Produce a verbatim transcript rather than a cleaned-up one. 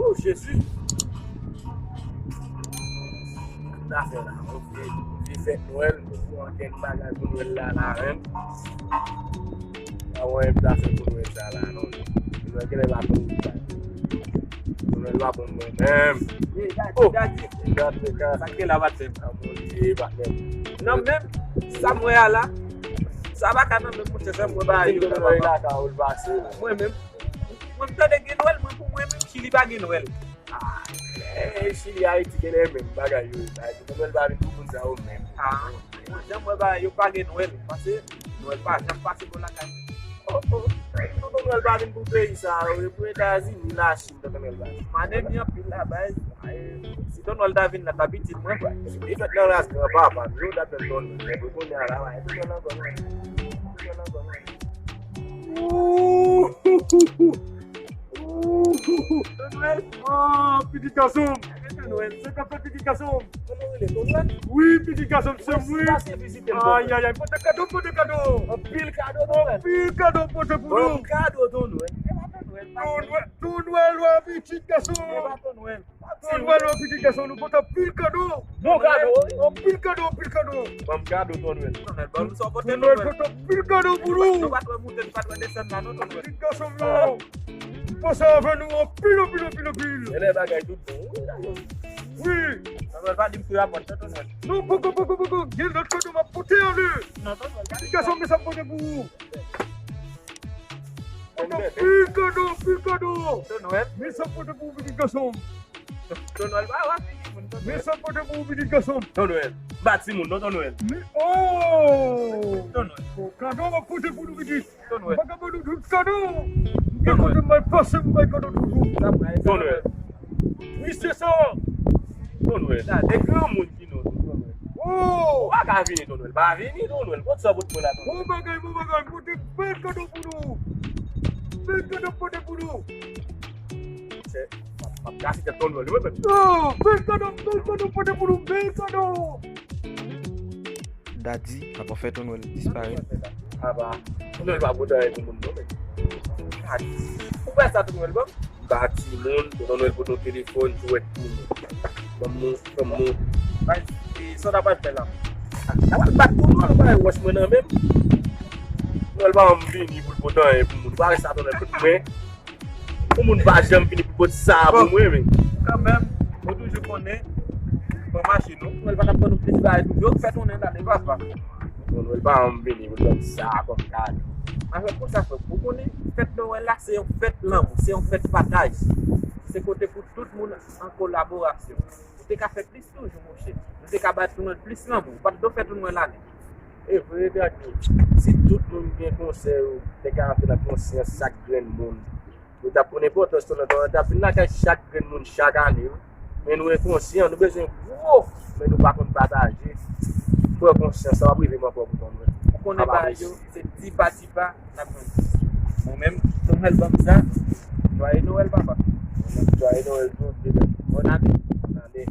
Oh, Jezi! Sa fè la, on vye, on vye fèt Nwèl, on ankenn bagay pou Nwèl la, la, menm. A wè, m ta fè pou Nwèl sa la, non. Nwèl genlè pa bon pou mwen. Nwèl pa bon pou mwen menm. Oh! Gade, gade. Sa k te la pa t fè m. A mon Dye, pa t fè m. Non, menm, sa m wè a la, sa pa ka nan menm, monchè, sa m wè ba yo la, papa. Mwen menm, mwen m tande gen Nwèl, mwen pou mwen menm, Chili pa gen Nwèl. Ah, eh, Chili, Ayiti, genlè menm bagay yo ye. Bagay yo, Nwèl pa vin pou moun sa yo menm. Ah, mwen janm wè bagay yo pa gen Nwèl. Pase Nwèl pa janm pase bò lakay mwen. Oh, oh. Tonton Nwèl pa vin pou peyi sa yo, e pou Etazini, Lachin, Tonton Nwèl pa vin. Manen mi anpil la, baz. Ay, si Tonton Nwèl ta vin la, t ap itil mwen. Li fèt nan ras granpapa m, yo t ap fè Tonton Nwèl. Men pou kounye a la, bagay Tonton Nwèl ankò, mwen. Tonton Nwèl ankò, mwen. Ooh! Ooh! Tonton Nwèl. Ah, pitit gason m. Tonton Nwèl. Se k ap fèt, pitit gason m? Kòman w rele, Tonton Nwèl? Wi, pitit gason m, se mwen. Mwen pase vizite m, Tonton Nwèl. Ay, ay, ay, pote kado, pote kado. Anpil kado, Tonton Nwèl. Anpil kado pote pou nou. Ban m kado, Tonton Nwèl. E pa Tonton Nwèl, pa Tonton Nwèl. Tonton Nwèl, wè, pitit gason m. E pa Tonton Nwèl. Tonton Nwèl, wè, pitit gason m, nou pote anpil kado. Bon kado, wi. Anpil kado, anpil kado. Ban m kado, Tonton Nwèl. Tonton Nwèl, ban m sa w pote, Tonton Nwèl. Tonton Nwèl pote anpil kado pou nou. Nou pa t wè moute, nou pa t wè desann la, non, Tonton Nwèl. Pitit gason m, non. Ou panse avè nou anpil, anpil, anpil, anpil. Genlè bagay tout bon, wi, dakò. Wi. Tonton Nwèl, pa di m tou apòt, non, Tonton Nwèl. Non, poko, poko, poko. Gen lòt kado m ap pote ale. Non, Tonton Nwèl, pa di m sa. Pitit gason m, men sa m pote pou ou. Anpil kado, anpil kado. Tonton Nwèl. Men sa m pote pou ou, pitit gason m. Tonton Nwèl, pa wè figi moun, Tonton Nwèl. Men sa m pote pou ou, pitit gason m. Tonton Nwèl. M pa timoun, non, Tonton Nwèl. Men, oh! Tonton Nwèl. Bon, kado m ap pote pou nou, pitit. Tonton Nwèl. M pa ka ban nou tout kado. Gen kote m al pase pou bay kado toujou. Tonton Nwèl. Wi, se sa. Tonton Nwèl. Sa, de granmoun ki non, Tonton Nwèl. Oh! Ou pa ka vini, Tonton Nwèl. Pa vini, Tonton Nwèl. Kot sa w pot mwen la, Tonton Nwèl? Bon bagay, bon bagay. M pote bèl kado pou nou. Bèl kado m pote pou nou. Se, m ap, m ap kase tèt Tonton Nwèl, wi, men. Oh, bèl kado, bèl kado m pote pou nou, bèl kado. Daddy ap fè Tonton Nwèl disparèt. Apa, Tonton Nwèl pa pote anyen pou moun, non, men. Daddy. Ou wè sa Tonton Nwèl ban m? M pa timoun, Tonton Nwèl pote yon telefòn, jwèt pou moun. Ban m moun, ban m moun. Bay, e, sa w ta pral fè la? Sa pral bat Tonton Nwèl, ou pa wè wòch mwen nan men m? Tonton Nwèl pa janm vini pou l pote anyen pou moun. Ou pa wè sa Tonton Nwèl pote mwen? Yon moun pa janm vini pou pote sa pou mwen, men. Kanmenm, ou toujou konnen, pran machin ou. Tonton Nwèl pa t ap ban nou plis bagay toujou. Fèt ou nèt ale, papa. Tonton Nwèl pa janm vini pou l ban m sa kòm kado. Afè konsa, frè m, ou konnen, fèt Nwèl la, se yon fèt lanmou, se yon fèt pataj. Se kote pou tout moun an kolaborasyon. Ou te ka fè plis toujou, monchè. Nou te ka bay Tonton Nwèl plis lanmou. Ou pa t dwe fè Tonton Nwèl ale. E vre, gade, si tout moun gen konsèy yo, te ka antre nan konsyans chak grenn moun, yo t ap konn enpòtans Tonton Nwèl, Tonton Nwèl t ap vin lakay chak grenn moun chak ane, wi. Men nou enkonsyan, nou bezwen gwo, men nou pa konn pataje. Pran konsyans, sa p ap rive m ankò pou Tonton Nwèl. Ou konnen bagay yo, se ti pa ti pa, n ap jwenn. Mwen menm, Tonton Nwèl ban m sa. Jwaye Nwèl, papa. Mwen menm, jwaye Nwèl tou, bebe. Bòn ane. Bòn ane.